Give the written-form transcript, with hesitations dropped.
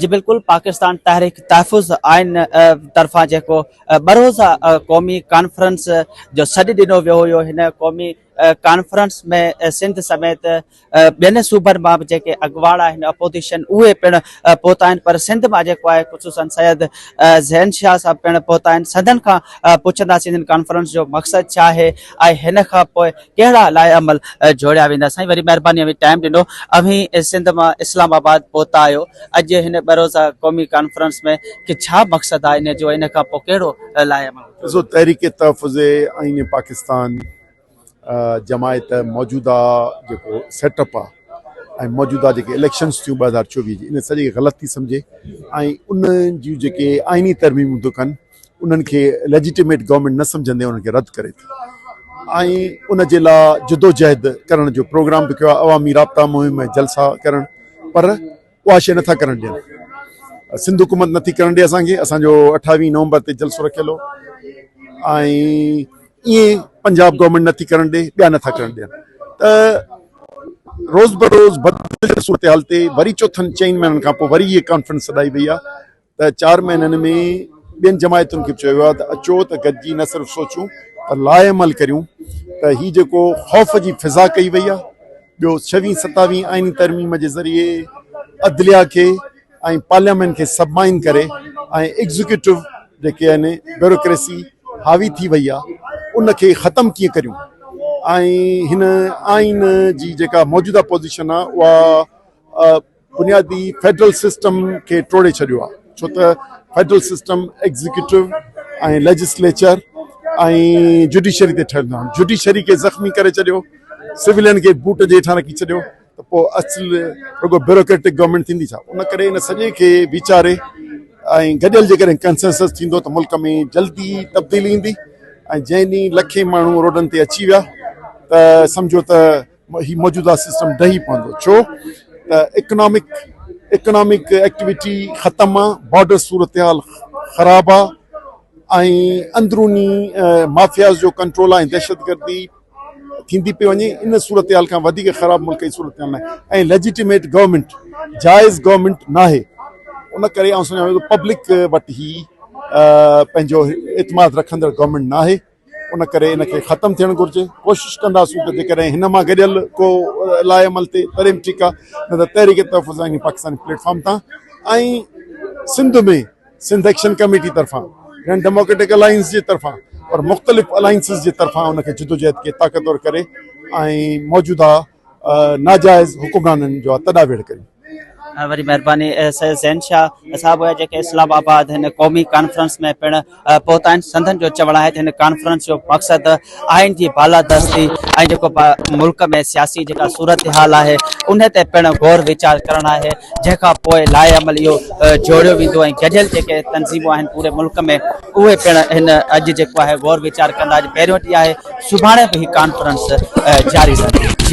جي بلڪل پاڪستان تحريڪ تحفظ آئين طرفان جيڪو ٻه روزه قومي ڪانفرنس جو سڏ ڏنو ويو هيو هن قومي ڪانفرنس ۾ سنڌ سميت ٻين صوبن مان به جيڪي اڳواڻ آهن اپوزيشن اهي پڻ پهتا آهن پر سنڌ مان جيڪو آهي خصوصن سيد زين شاهه صاحب پڻ پهتا آهن سندن کان پڇنداسين هن ڪانفرنس جو مقصد ڇا آهي ۽ هن کان پوء ڪهڙا لاء عمل جوڙيا ويندا سائين وري مهرباني اوهين ٽائيم ڏنو اوهين سنڌ مان اسلام آباد پهتا آهيو اڄ هن ٻه روزه قومي ڪانفرنس ۾ ڪي ڇا مقصد آهي ان جو ان کان پوء ڪهڙو لاء عمل. ڏسو تحريڪ تحفظ آئين پاڪستان جماعت موجوده جيڪو سيٽ اپ آ ۽ موجوده جيڪي اليڪشنس ٿيون 2024 جي ان سڄي کي غلط ٿي سمجهي ۽ ان جون جيڪي آئيني ترميمون ٿيون ڪن انهن کي ليجيٽيميٽ گورنمينٽ نه سمجهندي انهن کي رد ڪري ٿي ۽ ان جي لاء جدوجهد ڪرڻ جو پروگرام به ڪيو آهي عوامي رابطا مهم ۽ جلسا ڪرڻ پر اها شيء نٿا ڪرڻ ڏين سنڌ حڪومت نٿي ڪرڻ ڏي اسانکي اسانجو 28 نومبر تي جلسو رکيل هو ۽ ائين پنجاب گورنمينٽ نٿي ڪرڻ ڏي ٻيا نٿا ڪرڻ ڏين ته روز بروز بدليل صورتحال تي وري چوٿن چئن مهينن کان پوء وري هيء ڪانفرنس سڏائي وئي آهي ته چار مهينن ۾ ٻين جماعتن کي به چيو ويو آهي ته اچو ته گڏجي نه صرف سوچون پر لاء عمل ڪريون ته هي جيڪو خوف جي فضا ڪئي وئي آهي ٻيو ڇويهين ستاويهين آئيني ترميم جي ذريعي عدليا کي ۽ پارليامينٽ کي سبمائن ڪري ۽ ايگزيڪيوٽو جيڪي آهن بيوروڪريسي حاوي ٿي وئي آهي ان کي ختم ڪيئن ڪريون ۽ هن آئين جي جيڪا موجوده پوزيشن آهي اها بنيادي فيڊرل سسٽم کي ٽوڙي ڇڏيو آهي ڇو ته federal system executive ۽ legislature ۽ judiciary تي ٺهيل آهن جڊيشري کي زخمي ڪري ڇڏيو سولين کي بوٽ جي هيٺان رکي ڇڏيو ته پوء اصل رڳو بيوروڪريٽڪ گورنمينٽ ٿيندي ڇا ان ڪري ان سڄي کي ويچاري ۽ گڏيل جيڪڏهن ڪنسنسس ٿيندو ته ملڪ ۾ جلدي تبديلي ايندي ۽ جنهن ڏينهن لکين ماڻهو روڊن تي اچي ويا ته سمجهو ته هي موجوده سسٽم ڊهي پوندو ڇو ته اڪنامڪ اڪنامڪ ايڪٽيوٽي ختم آ بارڊر صورتحال خراب آ ۽ اندروني مافياز جو ڪنٽرول آ ۽ دهشتگردي ٿيندي پئي وڃي ان صورتحال کان وڌيڪ خراب ملڪ جي صورتحال ناهي ۽ ليجيٽيميٽ گورنمينٽ جائز گورنمينٽ ناهي ان ڪري آئون سمجهان ٿو پبلڪ وٽ هي پنهنجو اعتماد رکندڙ گورنمينٽ ناهي ان ڪري ان کي ختم ٿيڻ گهرجي ڪوشش ڪنداسون ته جيڪڏهن هن مان گڏيل ڪو لاء عمل تي تڏهن به ٺيڪ آهي نه ته تحريڪ تحفظ آئيني پاڪستاني پليٽ فارم تان ۽ سنڌ ۾ سنڌ ايڪشن ڪميٽي طرفان گرينڊ ڊيموڪريٽڪ الائنس جي طرفان اور مختلف الائنسز جي طرفان ان کي جدوجهد کي طاقتور ڪري ۽ موجوده ناجائز حڪمرانن جو تڏا ويڙهه ڪريون. وري مهرباني سيد زين شاهه صاحب هيا جيڪي اسلام آباد هن قومي ڪانفرنس ۾ پڻ پهتا آهن سندن جو چوڻ آهي ته هن ڪانفرنس جو مقصد آئين جي بالادستي ۽ جيڪو ملڪ ۾ سياسي جيڪا صورتحال آهي ان تي پڻ غور ويچار ڪرڻ آهي جنهن کان پوء لاء عمل اهو جوڙيو ويندو ۽ گڏيل جيڪي تنظيمون آهن پوري ملڪ ۾ اهي پڻ هن اڄ جيڪو آهي غور ويچار ڪندا اڄ پهريون ڏينهن آهي سڀاڻي به هي ڪانفرنس جاري رهندي.